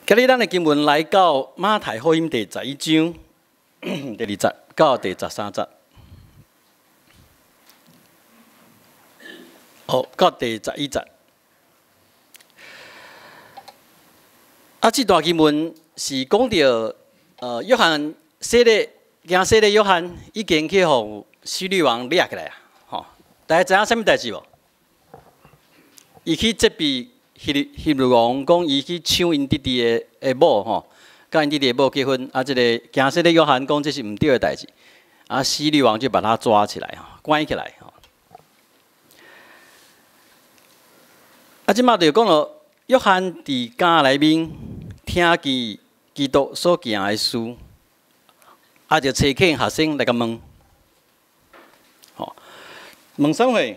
今日咱的經文來到馬太福音第11章第2節到第13節，哦，到第11節。啊，這段經文是講著，約翰洗禮，驚洗禮約翰已經去予希律王掠起來啊！吼，大家知影啥物代誌無？伊去責備希律王，講伊去搶𪜶弟弟的某吼，佮𪜶弟弟的某結婚。啊，這个驚洗禮約翰講這是毋對的代誌，啊，希律王就把他抓起來，吼，關起來，吼。啊，這馬就講囉，約翰佇監內面聽見基督所行的事，啊，就差遣學生來共問，吼，問啥貨？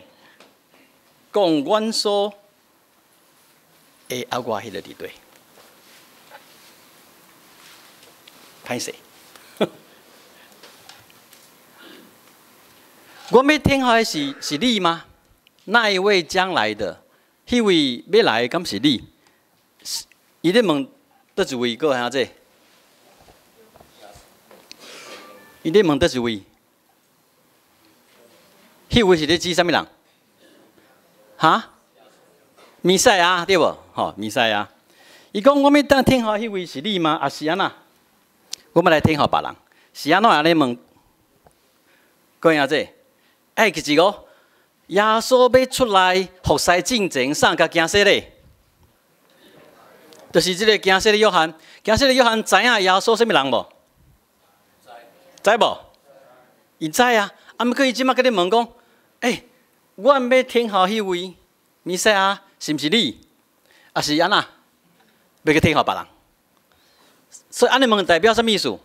講阮所會猶外彼个佇佗，歹勢。我欲等候的是你嗎？那一位將來的，彼位欲來的，敢是你？伊咧問佗一位，閣兄姊？伊咧問佗一位？彼位是咧指啥物人？哈？彌賽亞對無？吼，彌賽亞。伊講我欲等等候彼位是你嗎？抑是按怎？我欲來等候別人，是按怎按呢問？各位兄姊，欸，其實哦，耶穌欲出來服侍進前，啥人共驚洗禮？就是這个驚洗禮約翰，驚洗禮約翰知影耶穌啥物人無？知無？伊知啊，啊，毋過伊這馬閣咧問講，欸，阮欲等候彼位彌賽亞，是毋是你？抑是按怎？欲去等候別人？所以按呢問代表啥物意思？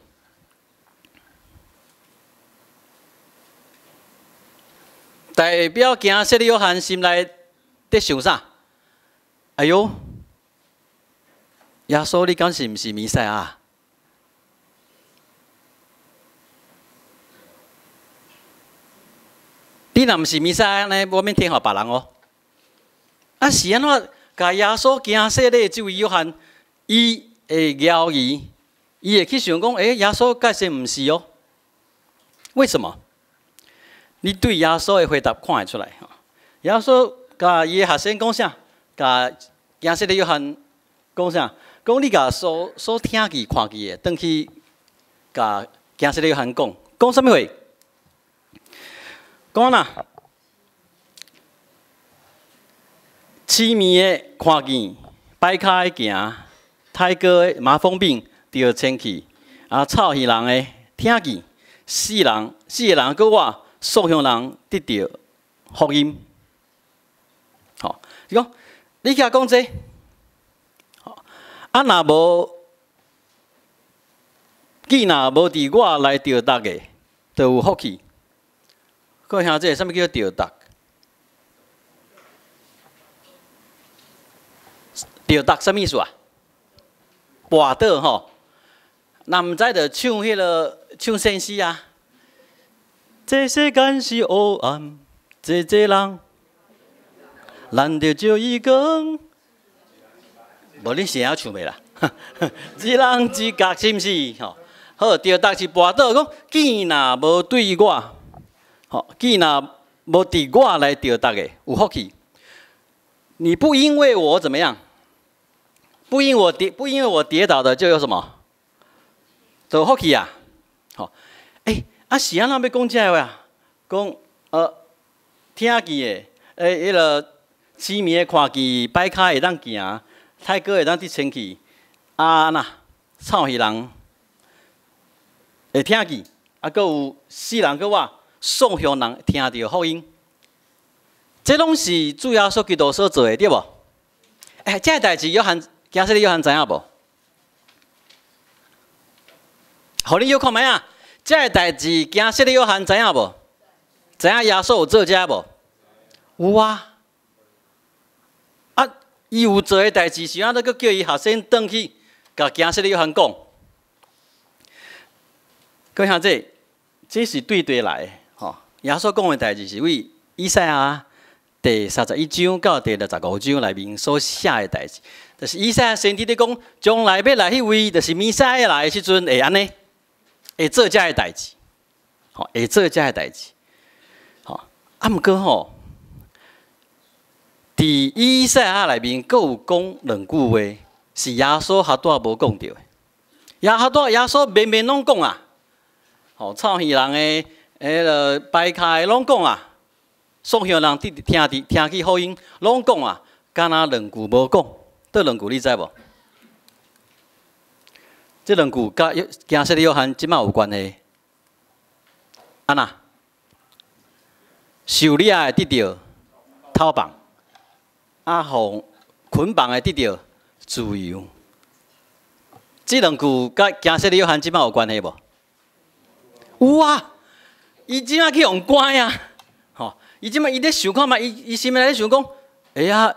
代表驚洗禮約翰心內佇想啥？哎喲，耶穌，你敢是毋是彌賽亞？你若毋是彌賽亞呢，我免等候別人哦。啊，是按怎？共耶穌驚洗禮這位約翰，伊會猶疑，伊會去想講：欸，耶穌確實毋是哦。為什麼？你對耶穌的回答看會出來。耶穌共伊的學生講啥？共驚洗禮約翰講啥？講你共所聽見、看見的，轉去共驚洗禮約翰講，講啥物話？講啦，痴迷的看見，跛跤的行，胎哥的麻風病著清氣，啊，臭耳人的聽見，死人閣活，塑像人得著福音。吼，伊講你去講這，啊，若無，既若無佇我來著觸的，就有福氣。各位兄弟，啥物叫著觸？著觸啥物意思啊？跋倒吼，若毋知就唱彼个唱聖詩啊。這世間是黑暗，濟濟人，難著照伊光。無你是會曉唱袂啦？一人一角是毋是？吼，好，著觸是跋倒，講見若無對我，吼，見若無佇我來著觸的，有福氣。你不因為我怎麼樣？不因為我跌倒的，就有什麼？就有福氣啊！吼，欸，啊是按怎欲講這个話啊？講聽見的，欸，彼个痴迷的看見，跛跤會當行，太哥會當得清氣，啊那臭耳人會聽見，啊，閣有死人閣活，塑像人聽著福音，這攏是主耶穌基督所做的，對無？欸，這个代誌約翰，驚洗禮約翰知影無？予你小看覓啊？這个代誌驚洗禮約翰知影無？知影耶穌有做這無？有啊。啊，伊有做的代誌是按怎閣叫伊學生轉去，共驚洗禮約翰講？各位兄弟，這是對對來的，吼。耶穌講的代誌是為以賽亞第31章到第65章內面所寫的代誌，就是以賽亞先知咧講，將來欲來彼位，就是彌賽亞來的時陣會按呢，會做這个代誌，吼，會做這个代誌，吼。啊，毋過吼，佇以賽亞內面，閣有講兩句話，是耶穌哈拄仔無講著的。耶哈拄仔耶穌面面攏講啊，吼，臭耳人的、彼个掰跤的攏講啊，送香人佇聽佇聽去福音攏講啊，敢若兩句無講，佗兩句你知無？這兩句佮驚洗禮約翰這馬有關係。按怎？受掠的得著偷放，啊，予捆綁的得著自由。這兩句佮驚洗禮約翰這馬有關係無？有啊，伊這馬去予關啊，吼！伊這馬伊咧想看覓，伊心內咧想講，哎呀，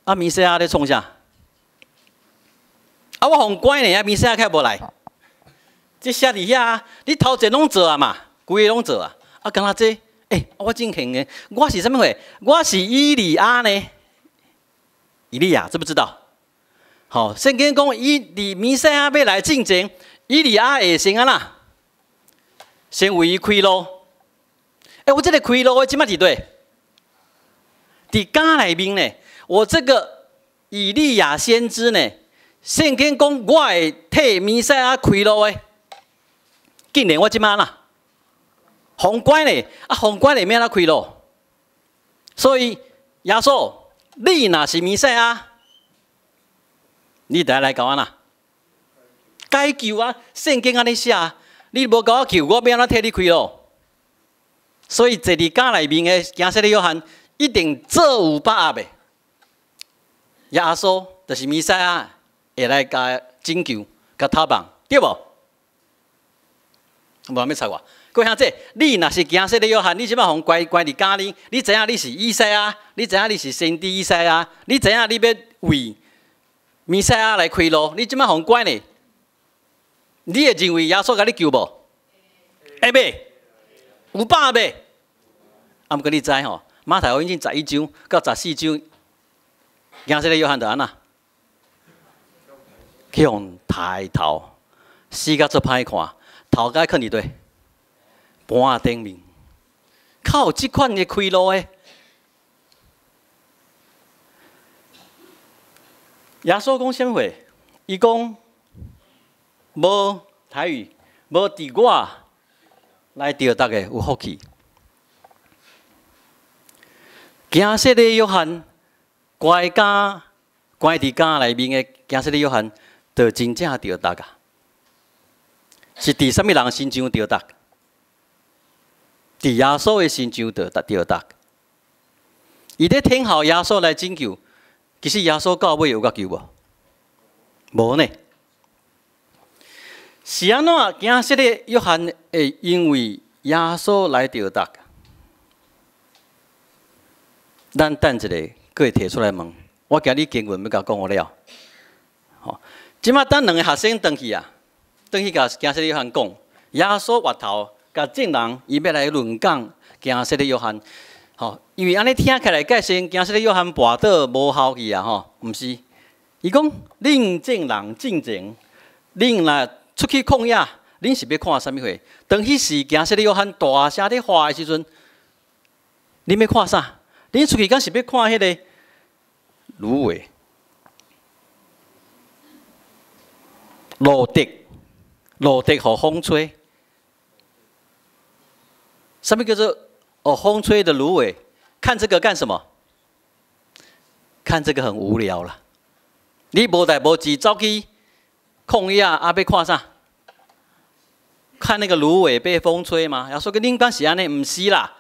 啊彌賽亞咧創啥？啊，我予關呢，啊彌賽亞較無來。這寫佇遐，你頭前攏做啊嘛，規个攏做啊。啊，敢若這，欸，我真幸的，我是啥物貨？我是以利亞呢。以利亞知不知道？吼，聖經講，伊佇彌賽亞欲來進前，以利亞會先按怎？先為伊開路。欸，我這个開路的這馬佇佗？佇監內面呢？我這個以利亞先知呢？聖經講，我會替彌賽亞開路的。竟然我這馬啦，予關呢？啊，予關裡面按怎開路？所以耶穌，你若是彌賽亞，你著愛來共我啦，解救啊！聖經按呢寫，你無共我救，我欲按怎替你開路？所以坐佇監內面的驚洗禮約翰，一定做有把握的。耶穌就是彌賽亞，會來共拯救、共偷放，對無？無人欲插我。閣兄弟，你若是驚洗禮約翰，你這馬予關關佇監裡，你知影你是以賽亞，你知影你是先知以賽亞，你知影你欲為彌賽亞來開路，你這馬予關呢？你會認為耶穌共你救無？會袂？有把握袂？啊，毋過你知吼？馬太福音11章到14章，驚洗禮約翰就按怎？去予刣頭，死甲足歹看，頭殼囥佇佗？盤仔頂面，較有這款的開路的。耶穌講啥物話？伊講無台語，無佇我來著逐个有福氣。驚洗禮約翰關監關佇監內面的驚洗禮約翰，就真正著毒啊！是佇啥物人身上著毒？佇耶穌的身上著毒著毒。伊咧等候耶穌來拯救，其實耶穌到尾有共救無？無呢。是按怎驚洗禮約翰會因為耶穌來著毒？咱等一下，閣會提出來問。我今日經文欲共講予了。吼，這馬等兩个學生轉去啊，轉去共驚洗禮約翰講，耶穌越頭共眾人，伊欲來論講驚洗禮約翰。吼，因為按呢聽起來，解釋驚洗禮約翰跋倒無效去啊！吼，毋是。伊講，恁眾人進前，恁若出去曠野，恁是欲看啥物貨？當彼時驚洗禮約翰大聲咧喊的時陣，恁欲看啥？恁出去敢是欲看彼个蘆葦、蘆竹、蘆竹予風吹？啥物叫做哦？風吹的蘆葦？看這個幹什麼？看這個很無聊啦。你無代無誌走去曠野，啊，欲看啥？看那個蘆葦被風吹嗎？耶穌講恁敢是按呢？毋是啦，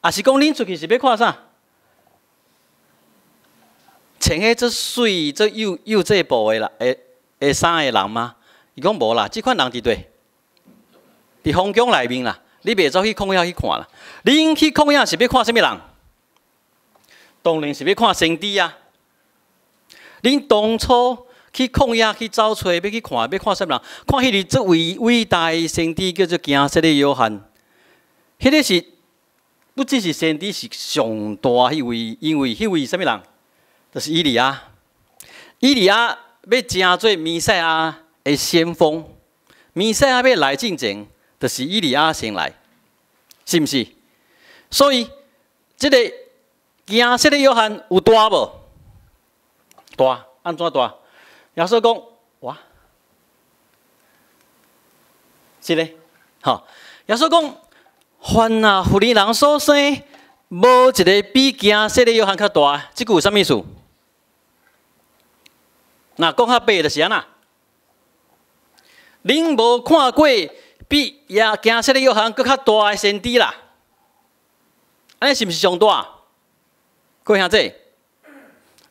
抑是講恁出去是欲看啥？穿彼足媠、足幼幼稚布的啦，的的衫的人嗎？伊講無啦，這款人佇佗？佇皇宮內面啦，你袂走去曠野去看啦。恁去曠野是欲看啥物人？當然是欲看先知啊！恁當初去曠野去走揣，欲去看，欲看啥物人？看彼个足偉偉大的先知，叫做驚洗禮約翰。彼个是不只是先知，是上大彼位，因為彼位啥物人？就是以利亞。以利亞欲成做彌賽亞的先鋒，彌賽亞欲來進前，就是以利亞先來，是毋是？所以，這个驚洗禮約翰有大無？大，按怎大？耶穌講，哇，是咧，吼！耶穌講，凡啊婦人人所生，無一个比驚洗禮約翰較大。這句有啥物意思？若講較白就是按怎？恁無看過比耶驚洗禮約翰閣較大的先知啦？按呢是毋是上大？各位兄弟，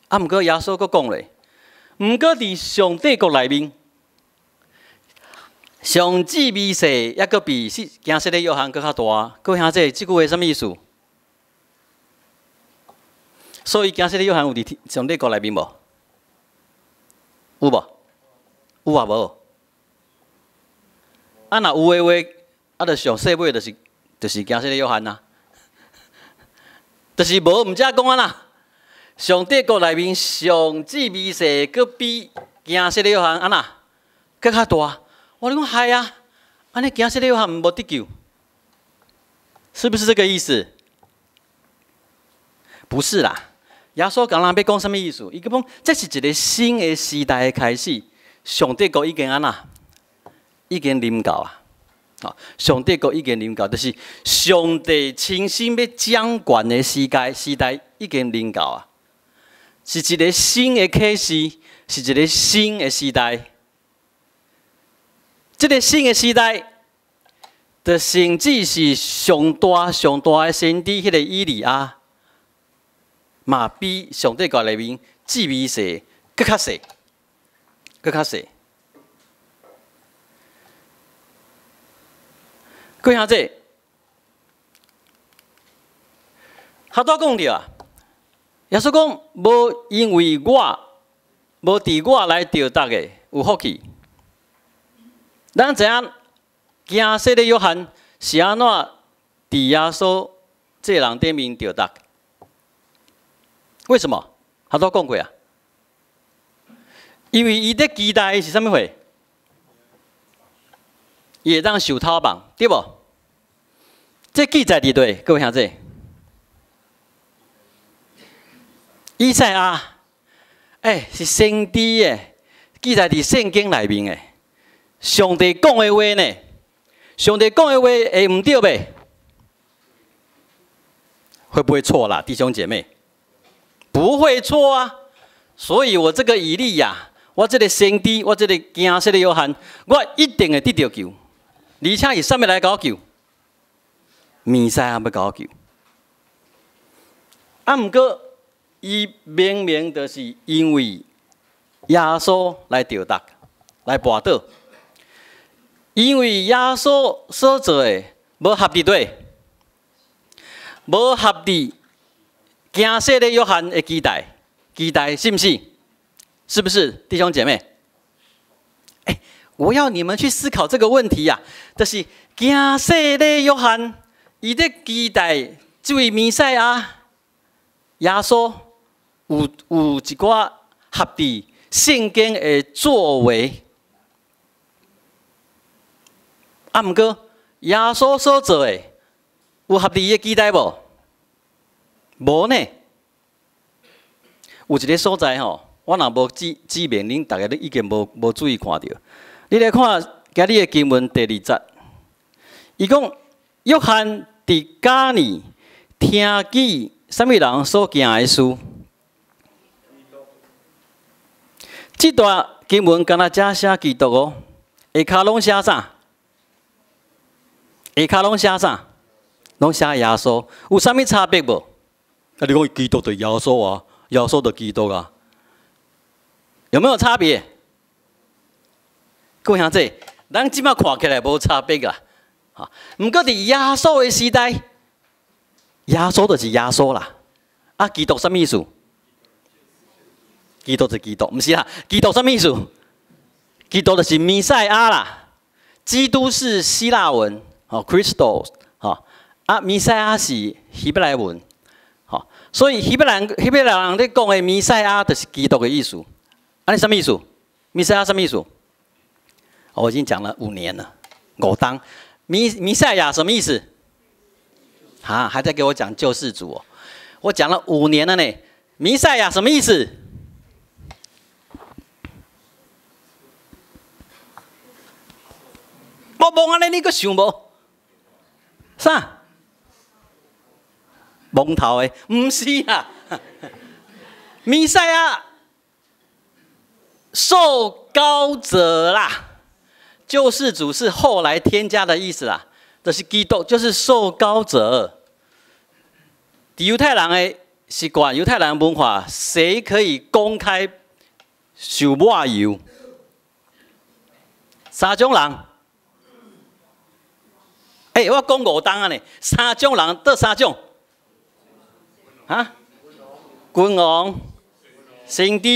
啊，毋過耶穌閣講咧，毋過佇上帝國內面，上至微細，抑閣比是驚洗禮約翰閣較大。各位兄弟，這句話啥物意思？所以驚洗禮約翰有佇上帝國內面無？有無？有抑無？啊，若有的話，啊，就上細尾就是驚洗禮約翰啊。就是無，毋才講按怎？上帝國內面上至微細，閣比驚洗禮約翰按怎？閣較大。我咧講係啊，按呢驚洗禮約翰無得救，是不是這個意思？不是啦，耶穌講人欲講啥物意思？伊講這是一个新的時代的開始，上帝國已經按怎？已經臨到啊！上帝國已經臨到，就是上帝親身欲掌權的世界時代已經臨到啊！是一个新的啟示，是一个新的時代。這个新的時代，就甚至是上大上大的先知，彼个以利亞，嘛比上帝國內面至微細，閣較細，閣較細。各位兄弟，頭拄講著啊，耶穌講無因為我，無佇我來著觸的有福氣。咱知影驚洗禮約翰是按怎佇耶穌這个人頂面著觸？為什麼？頭拄講過啊，因為伊佇期待的是啥物貨？伊會當受土放，對無？這記載佇佗，各位兄弟，以賽亞，欸，是先知的，記載佇聖經內面的。上帝講的話呢？上帝講的話會毋對袂？會不會錯啦，弟兄姐妹？不會錯啊！所以我這個以利亞，我這个先知，我這个驚洗禮約翰，我一定會得著救。而且是啥物來共我救？彌賽亞欲共我救。啊，毋過伊明明就是因為耶穌來著觸，來跋倒。因為耶穌所做的無合佇佗，無合佇驚洗禮約翰的期待，期待是毋是？是不是弟兄姐妹？欸，我要你們去思考這個問題呀，啊，就是驚洗禮約翰，伊咧期待這位彌賽亞耶穌有一寡合佇聖經的作為。啊，毋過耶穌所做的有合佇伊的期待無？無呢。有一个所在吼，我若無指指明，恁逐个都已經無注意看著。你來看今日的經文第二節，伊講約翰佇監裡聽見啥物人所行的事。這段經文敢若遮寫基督哦，下跤攏寫啥？下跤攏寫啥？攏寫耶穌，有啥物差別無？啊，你講基督就耶穌啊，耶穌就基督啊，有沒有差別？各位兄弟，咱這擺看起來無差別啦，哈。毋過佇耶穌的時代，耶穌就是耶穌啦。啊，基督啥物意思？基督就是基督，毋是啦。基督啥物意思？基督就是彌賽亞啦。基督是希臘文，吼，Christos，吼，啊，彌賽亞是希伯來文，吼，所以希伯來人咧講的彌賽亞就是基督的意思。按呢啥物意思？彌賽亞啥物意思？我已經講了5年了，五冬。彌賽亞什麼意思？啊，還在給我講救世主哦！我講了五年了呢。彌賽亞什麼意思？我摸按呢，你閣想無？啥？摸頭的？毋是啊！彌賽亞受膏者啦，救世主是後來添加的意思啦，就是基督，就是受膏者。猶太人的習慣，猶太人文化，誰可以公開受抹油？三種人。欸，我講五冬啊呢，三種人，佗三種？啊？君王、先知、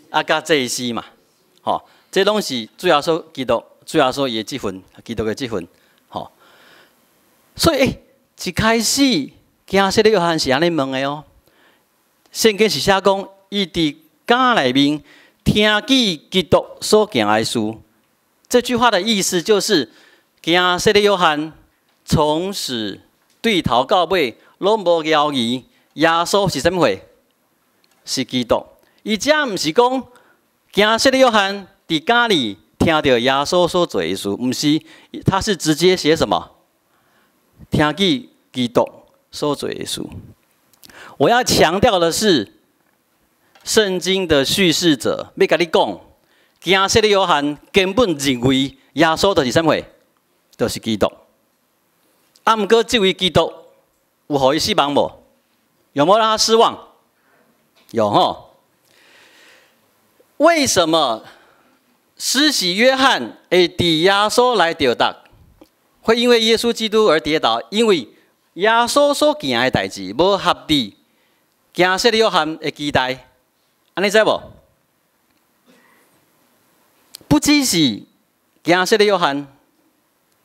啊，佮祭司嘛，吼，這攏是主耶穌基督，主耶穌伊的職份，基督的職份，吼。所以，欸，一開始，驚洗禮約翰是按呢問的哦。聖經是寫講，伊佇監內面聽見基督所行的事。這句話的意思就是，驚洗禮約翰從始對頭到尾攏無猶疑，耶穌是啥物貨？是基督。伊這毋是講驚洗禮約翰佇監裡聽著耶穌所做的事，毋是，他是直接寫什麼？聽見基督所做的事。我要強調的是，聖經的敘事者欲共你講，驚洗禮約翰根本認為耶穌就是啥物貨？就是基督。啊，毋過這位基督有予伊失望無？有無讓他失望？有吼。為什麼施洗約翰會佇耶穌來著觸？會因為耶穌基督而跌倒？因為耶穌所行的代誌無合佇驚洗禮約翰的期待，按呢知無？不只是驚洗禮約翰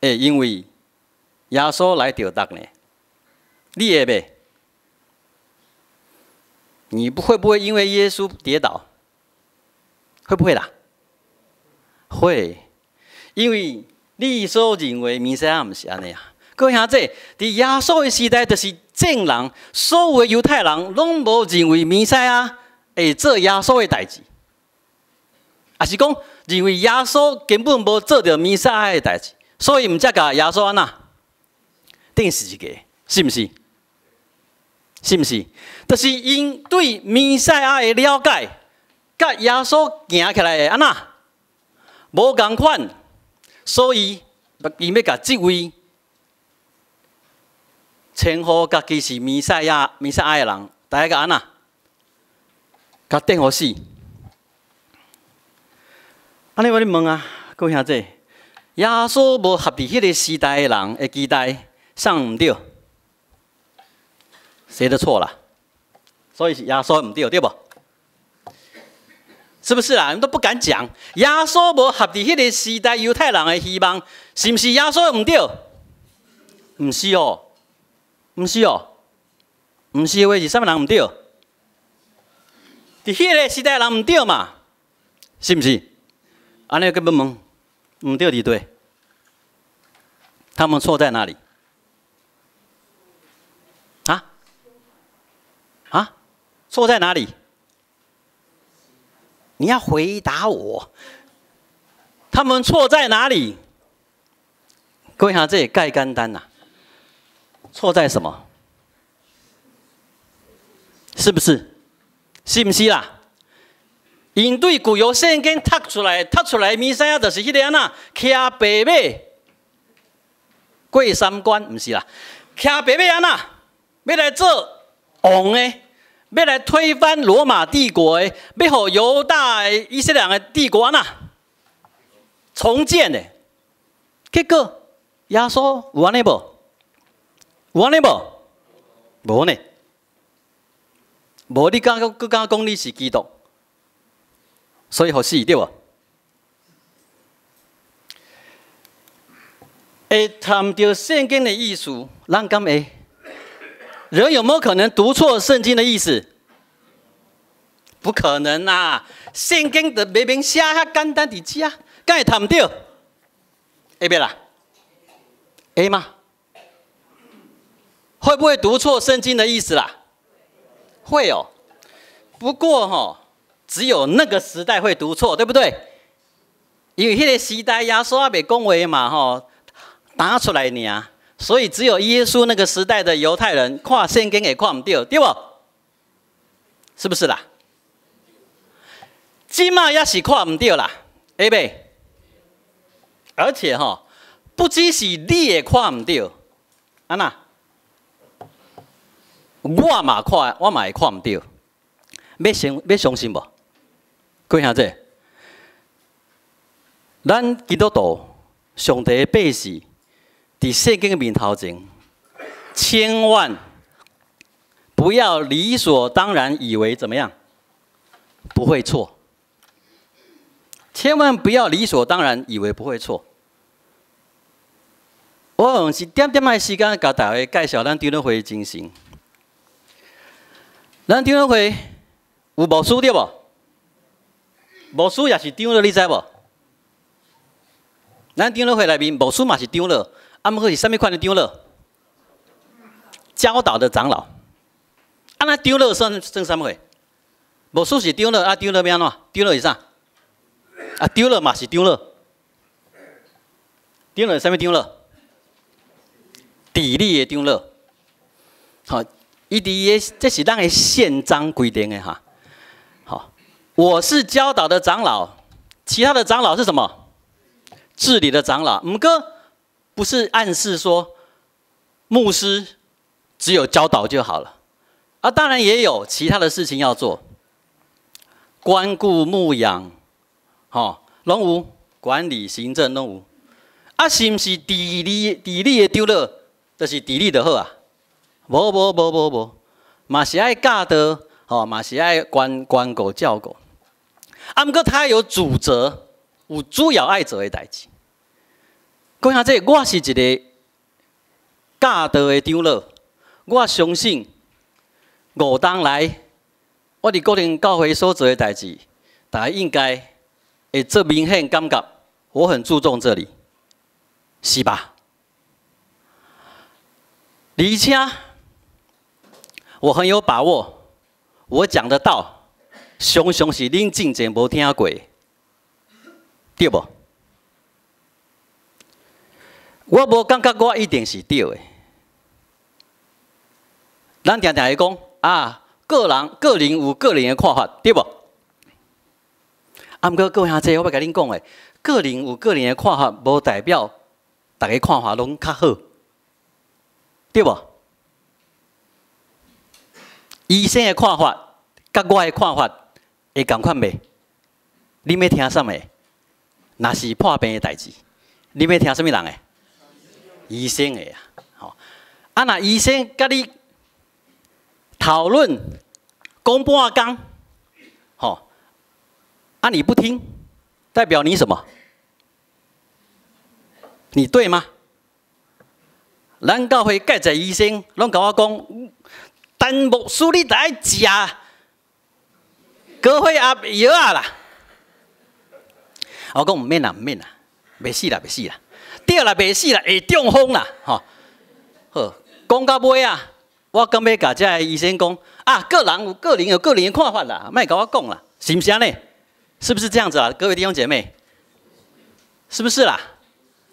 會因為耶穌來著觸呢？你會袂？你會不會因為耶穌跌倒？會不會啦？會，因為你所認為彌賽亞毋是按呢啊。各位兄弟，佇耶穌的時代，就是眾人，所有的猶太人攏無認為彌賽亞會做耶穌的代誌，抑是講認為耶穌根本無做著彌賽亞的代誌，所以毋才共耶穌按怎釘十字架，是毋是？是毋是？就是𪜶對彌賽亞的了解，佮耶穌行起來的按怎無仝款，所以𪜶欲共這位稱呼家己是彌賽亞的人，大家共按怎？共釘予死。按呢我咧問啊，各位兄弟，耶穌無合佇彼个時代的人的期待，啥毋對？誰的錯啦？所以是耶穌毋對，對無？是不是啦？你都不敢講。耶穌無合佇彼个時代猶太人的希望，是毋是耶穌毋對？毋是哦，毋是哦，毋是的話是啥物人毋對？佇彼个時代人毋對嘛？是毋是？按呢閣欲問，毋對佇佗？他們錯在哪裡？啊？啊？錯在哪裡？你要回答我。他們錯在哪裡？各位兄弟，這蓋簡單吶。錯在什麼？是不是？是毋是啦？𪜶對舊約聖經讀出來，讀出來彌賽亞就是彼个按怎，騎白馬過三關，毋是啦，騎白馬按怎，欲來做王的，欲來推翻羅馬帝國的，欲予猶大的以色列人的帝國按怎重建的。結果耶穌有按呢無？有按呢無？無呢。無你敢閣敢講你是基督，所以予死對無？會讀毋著聖經的意思，人敢會？人有沒有可能讀錯聖經的意思？不可能啊！聖經就明明寫遐簡單佇遮，敢會讀毋著？會袂啦？會嗎？會不會讀錯聖經的意思啦？會哦。不過吼，只有那個時代會讀錯，對不對？因為彼個時代耶穌猶未講話嘛，吼，打出來爾，所以只有耶穌那個時代的猶太人看聖經會看毋著，對無？是不是啦？這馬也是看毋著啦，會袂？而且吼，不只是你會看毋著，按怎？我嘛看，我嘛會看毋著。欲相信無？各位兄弟，咱基督徒上帝的百姓，佇聖經的面頭前，千萬不要理所當然以為怎麼樣，不會錯。千萬不要理所當然以為不會錯。我用一點點仔時間，共大家介紹咱長老會的精神。咱長老會有牧師對無？牧師也是長老，你知無？咱長老會內面牧師嘛是長老，啊，毋過是啥物款的長老？教導的長老。啊，那長老算啥物貨？牧師是長老，啊，長老欲按怎？長老是啥？啊，長老嘛是長老。長老是啥物長老？治理的長老。好，伊佇個這是咱的憲章規定的哈。好，我是教導的長老，其他的長老是什麼？治理的長老。毋過不是暗示說牧師只有教導就好了，啊，當然也有其他的事情要做，關顧牧養，吼，攏有管理行政攏有。啊，是毋是治理的長老，就是治理就好啊？無無無無無，嘛是愛教導，吼，嘛是愛關顧照顧。啊，毋過他有主責，有主要愛做的代誌。各位兄弟，我是一個教導的長老，我相信5冬來，我佇國寧教會所做的代誌，大家應該會足明顯感覺，我很注重這裡，是吧？而且我很有把握，我講的道，常常是恁進前無聽過，對無？我無感覺我一定是對的。咱定定會講啊，個人個人有個人的看法，對無？啊，毋過各位兄弟，我欲共恁講的，個人有個人的看法，無代表逐个看法攏較好，對無？醫生的看法，佮我的看法會仝款袂？你欲聽啥物？若是破病的代誌，你欲聽啥物人的？醫生的啊，吼！啊，若醫生佮你討論講半工，吼，啊你不聽，代表你什麼？你對嗎？咱教會蓋濟醫生攏共我講，陳牧師你著愛食高血壓藥仔啦。我講毋免啦，毋免啦，袂死啦，袂死啦。對啦，袂死啦，會中風啦，吼。好，講到尾啊，我敢欲共這个醫生講啊，個人有個人有個人的看法啦，莫共我講啦，是毋是按呢？是不是這樣子啊？各位弟兄姐妹，是不是啦？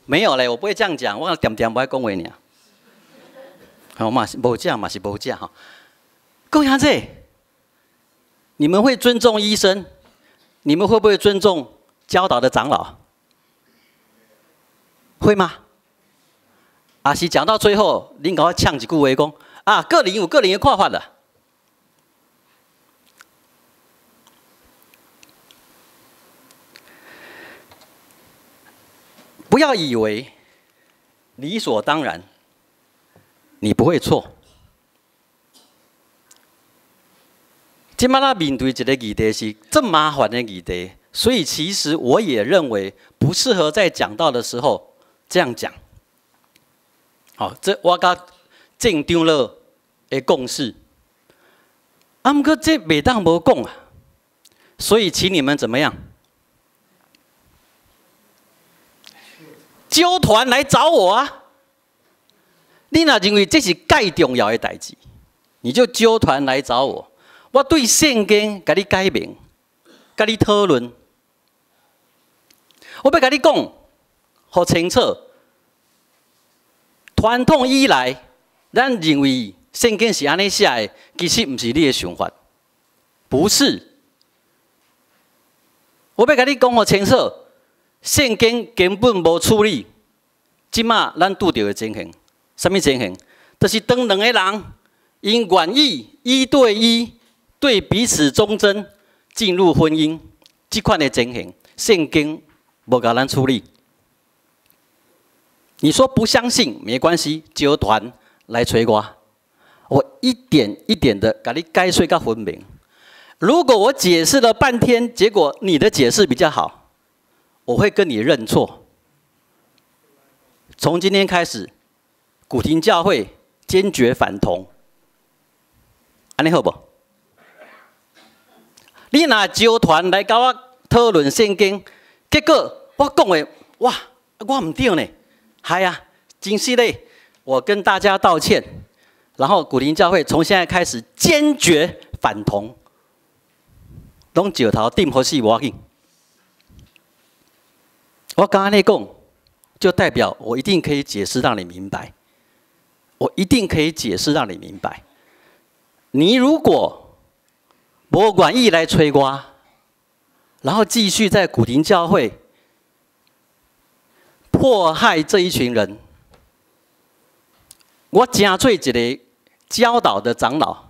沒有嘞，我不會這樣講，我恬恬無愛講話爾。好嘛，是無食嘛是無食吼。各位兄弟，你們會尊重醫生？你們會不會尊重教導的長老？會嗎？啊，是講到最後，恁共我嗆一句話講啊，個人有個人的看法啦。不要以為理所當然，你不會錯。這馬咱面對一個議題是這麼麻煩的議題，所以其實我也認為不適合在講道的時候這樣講。好，這我佮鄭長老的共識。啊，毋過這袂當無講啊，所以請你們怎麼樣？揪團來找我啊！你若認為這是蓋重要的代誌，你就揪團來找我。我對聖經共你解明，共你討論。我欲共你講，予清楚。傳統以來，咱認為聖經是按呢寫的，其實毋是你的想法，不是。我欲共你講予清楚，聖經根本無處理。這馬咱拄著的情形，啥物情形？就是當兩個人𪜶願意一對一對彼此忠貞進入婚姻，這款的情形，聖經無共咱處理。你說不相信沒關係，揪團來揣我，我一點一點的共你解說較分明。如果我解釋了半天，結果你的解釋比較好，我會跟你認錯。從今天開始，古亭教會堅決反同，按呢好無？你若揪團來共我討論聖經，結果我講的哇，我毋對呢。係啊，真是嘞，我跟大家道歉，然後古亭教會從現在開始堅決反同，攏石頭釘予死無要緊。我剛剛那講，就代表我一定可以解釋讓你明白，我一定可以解釋讓你明白。你如果無願意來揣我，然後繼續在古亭教會迫害這一群人，我成做一個教導的長老，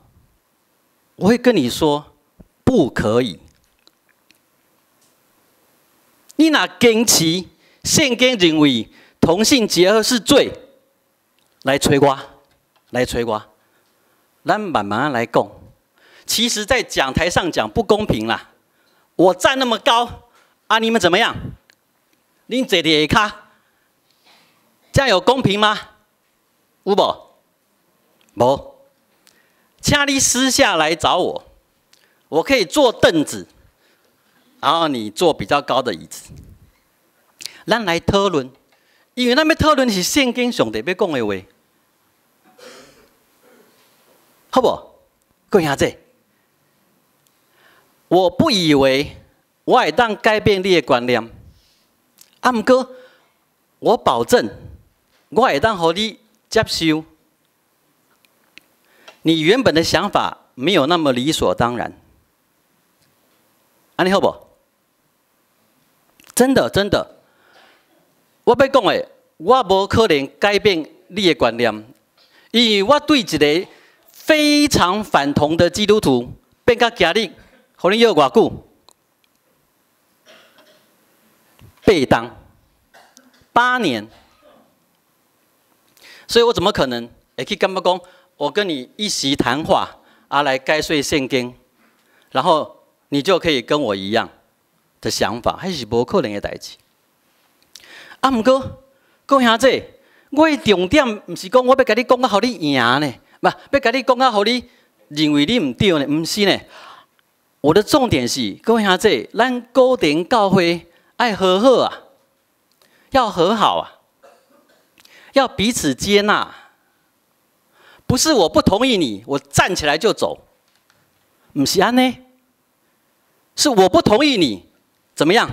我會跟你說，不可以。你若堅持聖經認為同性結合是罪，來揣我，來揣我，咱慢慢來講。其實，在講台上講不公平啦。我站那麼高，啊，你們怎麼樣？恁坐佇下跤，這樣有公平嗎？有無？無。請你私下來找我，我可以坐凳子，然後你坐比較高的椅子。咱來討論，因為咱欲討論是聖經上帝欲講的話，好無？各位兄弟，我不以為我會當改變你的觀念，啊，毋過我保證，我會當予你接受。你原本的想法沒有那麼理所當然，按呢好無？真的真的，我欲講的，我無可能改變你的觀念，因為我對一個非常反同的基督徒變到今日，予恁約偌久？8冬，8年，所以我怎麼可能會去感覺講，我跟你一席談話，啊，來解說聖經，然後你就可以跟我一樣的想法，彼是無可能的代誌。啊，毋過各位兄弟，我的重點毋是講我欲共你講到予你贏呢，毋，欲共你講到予你認為你毋對呢，毋是呢。我的重點是，各位兄弟，咱古亭教會愛和好啊，要和好啊，要彼此接納。不是我不同意你，我站起來就走，毋是按呢，是我不同意你，怎麼樣？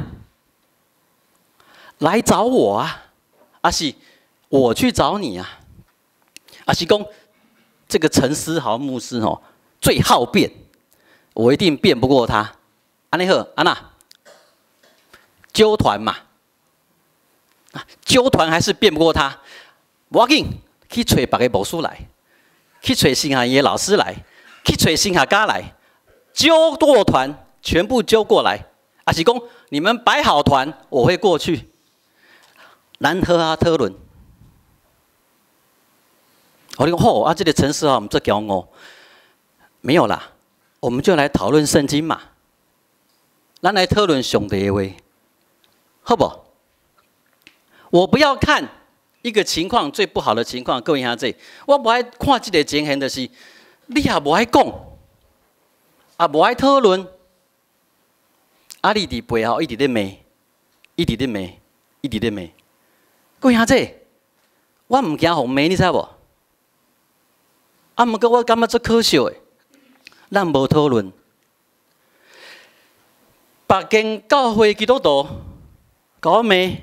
來找我啊，抑是我去找你啊，抑是講這個陳思豪牧師哦，最好辯，我一定辯不過他。按呢好，按呢，揪團嘛，揪團還是辯不過他，無要緊，去揣別个牧師來。去揣神學院老師來，去揣神學家來，揪過團，全部揪過來。抑是講你們擺好團，我會過去。咱好好討論。我講好啊，這個陳思豪，我們這驕傲，沒有啦，我們就來討論聖經嘛。咱來討論上帝的話，好無？我不要看一個情況最不好的情況，各位兄弟，我無愛看這个情形，就是你也無愛講，也無愛討論，啊，你佇背後一直咧罵，一直咧罵，一直咧罵。各位兄弟，我毋驚予罵，你知無？啊，毋過我感覺足可惜的，咱無討論。別間教會基督徒共我罵，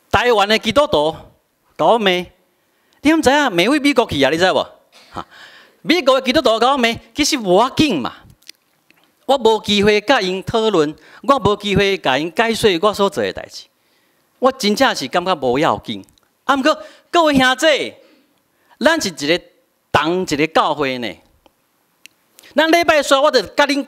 台灣的基督徒共我罵，你敢知影罵去美國去啊？你知無？哈，美國的基督徒共我罵，其實無要緊嘛。我無機會佮𪜶討論，我無機會共𪜶解說我所做的代誌，我真正是感覺無要緊。啊，毋過各位兄弟，咱是一个同一个教會呢。咱禮拜三我就佮恁